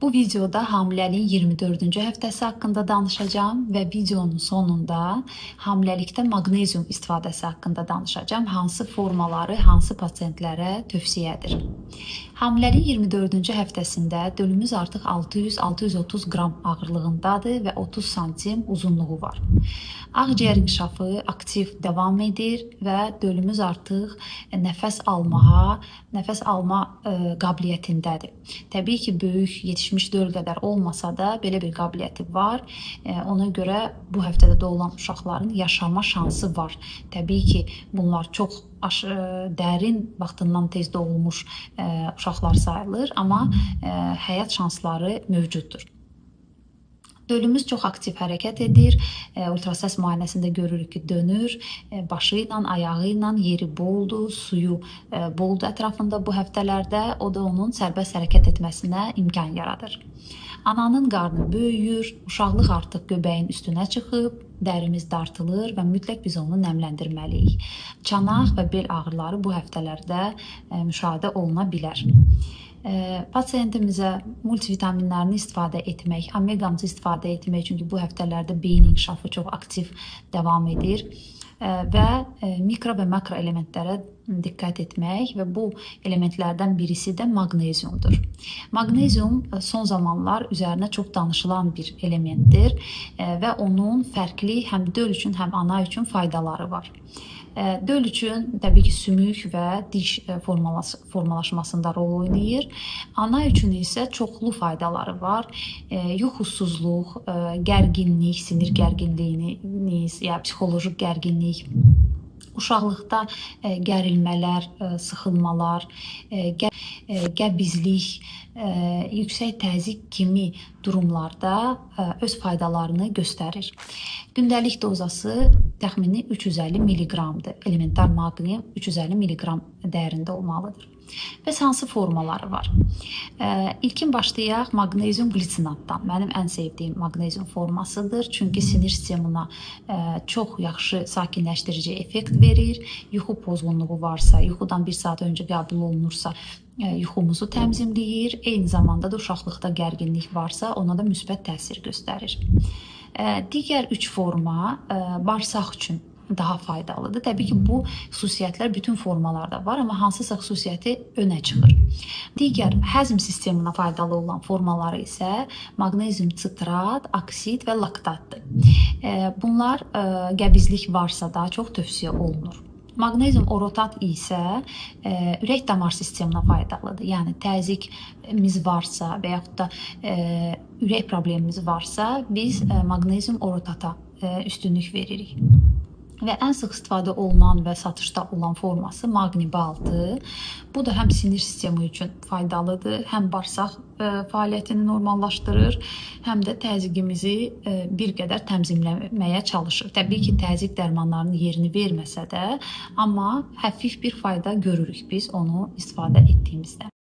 Bu videoda hamiləliyin 24-cü həftəsi haqqında danışacağam və videonun sonunda hamiləlikdə maqnezium istifadəsi haqqında danışacağam. Hansı formaları hansı pasientlərə tövsiyədir. Hamiləliyin 24-cü həftəsində dölümüz artıq 600-630 qram ağırlığındadır və 30 santim uzunluğu var. Ağciyər inkişafı aktiv davam edir və dölümüz artıq nəfəs almağa, nəfəs alma qabiliyyətindədir. Təbii ki, böyük yetişmiş döl qədər olmasa da belə bir qabiliyyəti var. Ona görə bu həftədə doğulan uşaqların yaşama şansı var. Təbii ki, bunlar çox dərin vaxtından tez doğulmuş uşaqlar sayılır, amma həyat şansları mövcuddur. Dölümüz çox aktiv hərəkət edir. Ultrasəs müayinəsində görürük ki, dönür. Başı ilə, ayağı ilə yeri boldur, suyu boldur ətrafında bu həftələrdə. O da onun sərbəst hərəkət etməsinə imkan yaradır. Ananın qarnı böyüyür, uşaqlıq artıq göbəyin üstünə çıxıb, dərimiz dartılır və mütləq biz onu nəmləndirməliyik. Çanaq və bel ağrıları bu həftələrdə müşahidə oluna bilər. Pasientimizə multivitaminlərini istifadə etmək, omeqamızı istifadə etmək, çünki bu həftələrdə beyin inkişafı çox aktiv davam edir və mikro və makro elementlərə diqqət etmək və bu elementlərdən birisi də maqneziumdur. Maqnezium son zamanlar üzərinə çox danışılan bir elementdir və onun fərqli həm döl üçün, həm ana üçün faydaları var. Döl üçün təbii ki, sümük və diş formalaşmasında rol oynayır. Ana üçün isə çoxlu faydaları var. Yuxusuzluq, gərginlik, sinir gərginliyini, ya psixoloji gərginlik, uşaqlıqda gərilmələr, sıxılmalar, qəbizlik, yüksək təzyiq kimi durumlarda öz faydalarını göstərir. Gündəlik dozası təxmini 350 milliqramdır. Elementar maqni 350 milliqram dəyərində olmalıdır. Bəs hansı formaları var? İlkin başlayaq maqnezium qlisinatdan. Mənim ən sevdiyim maqnezium formasıdır. Çünki sinir sisteminə çox yaxşı sakinləşdirici effekt verir. Yuxu pozğunluğu varsa, yuxudan bir saat öncə qəbul olunursa, yuxumuzu tənzimləyir. Eyni zamanda da uşaqlıqda gərginlik varsa, ona da müsbət təsir göstərir. Digər 3 forma bağırsaq üçün daha faydalıdır. Təbii ki, bu xüsusiyyətlər bütün formalarda var, amma hansısa xüsusiyyəti önə çıxır. Digər həzm sisteminə faydalı olan formaları isə maqnezium sitrat, oksid və laktatdır. Bunlar qəbizlik varsa daha çox tövsiyə olunur. Maqnezium orotat isə ürək damar sisteminə faydalıdır. Yəni təzyiqimiz varsa və yaxud da ürək problemimiz varsa, biz maqnezium orotata üstünlük veririk. Və ən sıx istifadə olunan və satışda olan forması Maqni B6. Bu da həm sinir sistemi üçün faydalıdır, həm bağırsaq fəaliyyətini normallaşdırır, həm də təzyiqimizi bir qədər tənzimləməyə çalışır. Təbii ki, təzyiq dərmanlarının yerini verməsə də, amma həfif bir fayda görürük biz onu istifadə etdiyimizdə.